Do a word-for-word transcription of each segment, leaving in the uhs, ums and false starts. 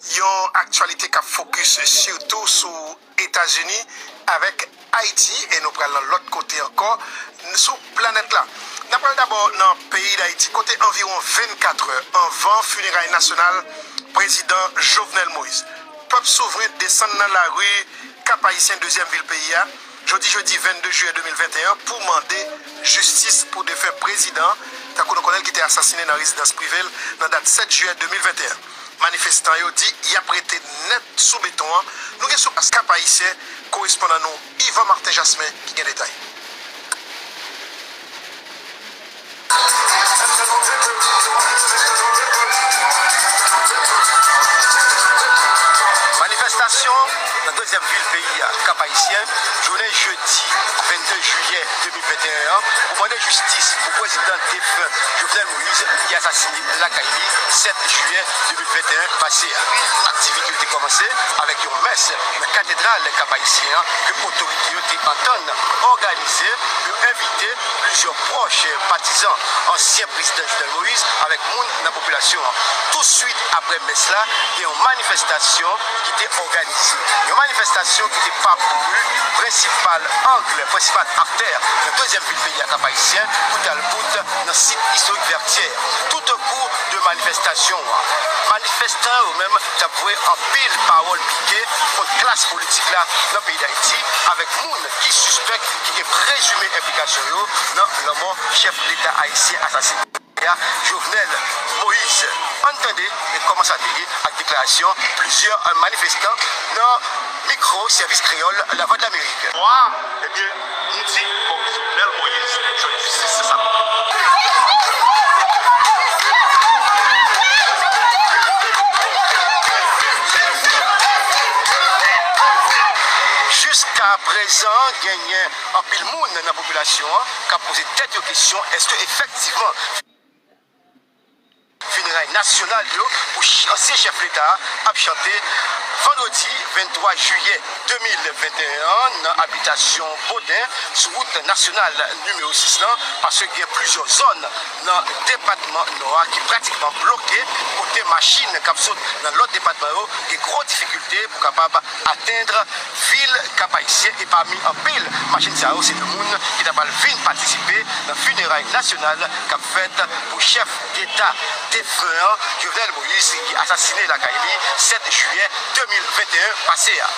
Yon aktyalite k ap fokis sitou sou Etazini avèk Ayiti, e nou pral nan lòt kote ankò sou planèt la. N ap pral dabò nan peyi Dayiti, kote anviwon vennkat è anvan fineray nasyonal prezidan Jovenel Moïse, pèp souvren desann nan lari Kap Ayisyen, dezyèm vil peyi a, jodi jedi vennde jiyè de mil venteyen, pou mande jistis pou defen prezidan, tankou nou konnen l, ki te asasinen nan rezidans prive l nan dat sèt jiyè de mil venteyen. Manifestan yo di y ap rete nèt sou beton an. Nou gen sou plas Kap Ayisyen, korespondan nou Yvan Martin Jasmin ki gen detay. Manifestasyon nan dezyèm vil peyi a, Kap Ayisyen, jounen jedi vennde jiyè de mil venteyen an, pou mande jistis pou prezidan defen Jovenel Moïse, ki asasinen lakay li sèt jiyè de mil venteyen pase a. Aktivite yo te kòmanse avèk yon mès nan katedral Kap Ayisyen an, ke otorite yo te antann òganize. Yo envite plizyè pwòch patizan ansyen prezidan Jovenel Moïse avèk moun nan popilasyon an. Touswit apre mès la, gen yon manifestasyon ki te òganize. Yon manifestasyon ki te pakouri prensipal ang, prensipal aktè nan dezyèm vil peyi a, Kap Ayisyen, pou t al bout nan sit istorik Vètyè, toutokou de manifestasyon an. Manifestan yo menm t ap voye anpil pawòl pike kont klas politik la nan peyi Dayiti, avèk moun ki sispèk ki gen prezime enplikasyon yo nan lanmò chèf Leta ayisyen asasinen a, Jovenel Moïse. Ann tande kòman sa te ye ak deklarasyon plizyè manifestan nan mikwo Sèvis Kreyòl Lavwadlamerik. Ebyen, m di, fòk Jovenel Moïse jwenn jistis, se sa m di. Jiska prezan, genyen anpil moun nan popilasyon an k ap poze tèt yo kesyon, èske efektivman fineray nasyonal yo pou ch-, ansyen chèf Leta a ap chante vandredi venntwa jiyè de mil venteyen an nan abitasyon Boden sou wout nasyonal nimewo sis lan, paske gen plizyè zòn nan depatman Nò a ki pratikman bloke, kote machin k ap sot nan lòt depatman yo gen gwo difikilte pou kapab atenn vil Kap Ayisyen, e pami anpil machin sa yo, se de moun ki ta pral vin patisipe nan fineray nasyonal k ap fèt pou chèf deta defen an, Jovenel Moïse, ki asasinen lakay li sèt jiyè de mil venteyen pase a.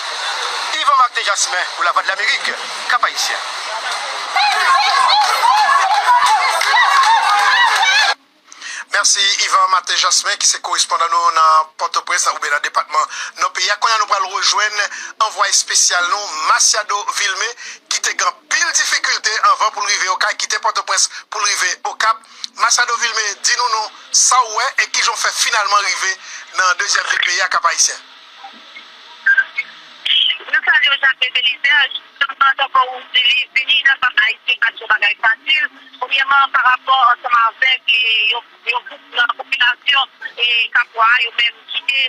Yvan Martin Jasmin pou Lavwadlamerik, Kap Ayisyen. Mèsi Yvan Martin Jasmin, ki se korespondan nou nan Pòtoprens oubyen nan depatman Nò peyi a. Kounye a, nou pral rejwenn anvwaye espesyal nou, Masiado Vilmé, ki te gen anpil difikilte anvan pou l rive Okay, kite Pòtoprens pou l rive Okap. Masiado Vilmé, di nou non, sa w wè e kijan w fè finalman rive nan dezyèm vil peyi a, Kap Ayisyen. Nou salye w, Jacques Belizaire. Jisteman, tankou w di li, vini nan Kap Ayisyen pa t yon bagay fasil. Premyèman, pa rapò ansanm avèk, e, yon, yon gwoup nan popilasyon, e, kapwa a, yo menm ki te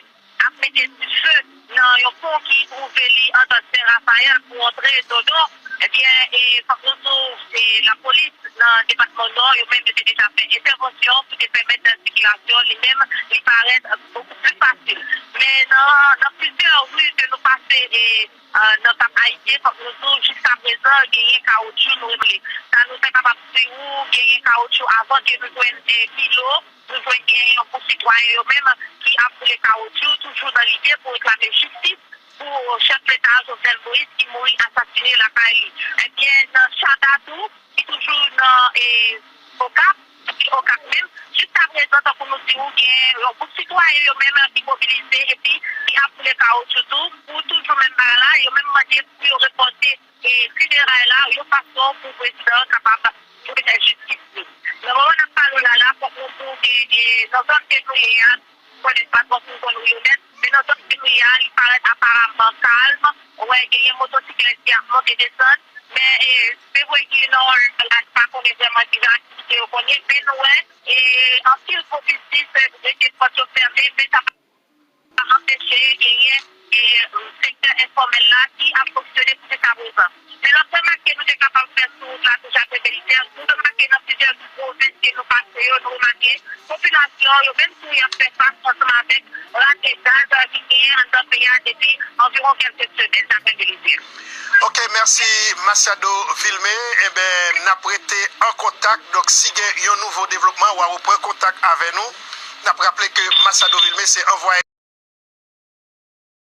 ap mete dife nan yon pon ki twouve li andan Sen Rafayèl pou antre Dodon, ebyen, e, fòk nou di w, e, lapolis nan depatman Nò, yo menm yo te deja fè entèvansyon pou te pèmèt sikilasyon li menm li parèt bokou pli fasil. Men nan, nan plizyè ri ke nou pase, e, e, nan Kap Ayisyen, fòk nou di w, jiskaprezan, genyen kawotchou nou regle. Sa nou ta kapab di w, genyen kawotchou avan ke nou jwenn, e, Milo, nou jwenn genyen yon gwoup sitwayen yo menm ki ap boule kawotchou, toujou nan lide pou reklame jistis pou chèf leta a, Jovenel Moïse, ki mouri asasinen lakay li. Ebyen, nan Chada tou, ki toujou nan, e, Okap, vil Okap menm, jiskaprezan, tankou nou di w, gen yon gwoup sitwayen yo menm ki mobilize epi ki ap boule kawotchou tou, pou toujou menm bagay la, yo menm mande pou yo repòte, e, fineray la, yon fason pou prezidan an kapab jwenn jistis li. Nan moman n ap pale w la la, fòk nou di w ke, e, nan zòn ke nou ye a, konnen pa twò pou konn wi yo nèt, men nan zòn ke nou ye a, li parèt aparamman kalm. Ou wè, genyen motosiklèt ki ap monte desann, men, e, se vre ke nan laj pa konnen vrèman ki jan aktivite yo konn ye, men nou wè, e, anpil gwo biznis, e, rete pòt yo fèmen, men sa pa anpeche genyen, e, sektè enfòmèl la ki ap fonksyone pou jiskaprezan. Men lòt remake nou te kapab fè sou wout la tou, Jacques Belizaire, nou remake nan plizyè pwovens ke nou pase yo, nou remake popilasyon an, yo menm tou, y ap fè fas ansanm avèk rate gaz ki genyen anndan peyi a depi anviwon kèlke semèn, sa fè de lizye. Ok, mèsi Masiado Vilmé. Enben, n ap rete an kontak. Donk, si gen yon nouvo devlopman, w a reprann kontak avè nou. N ap raple ke Masiado Vilmé se anvwaye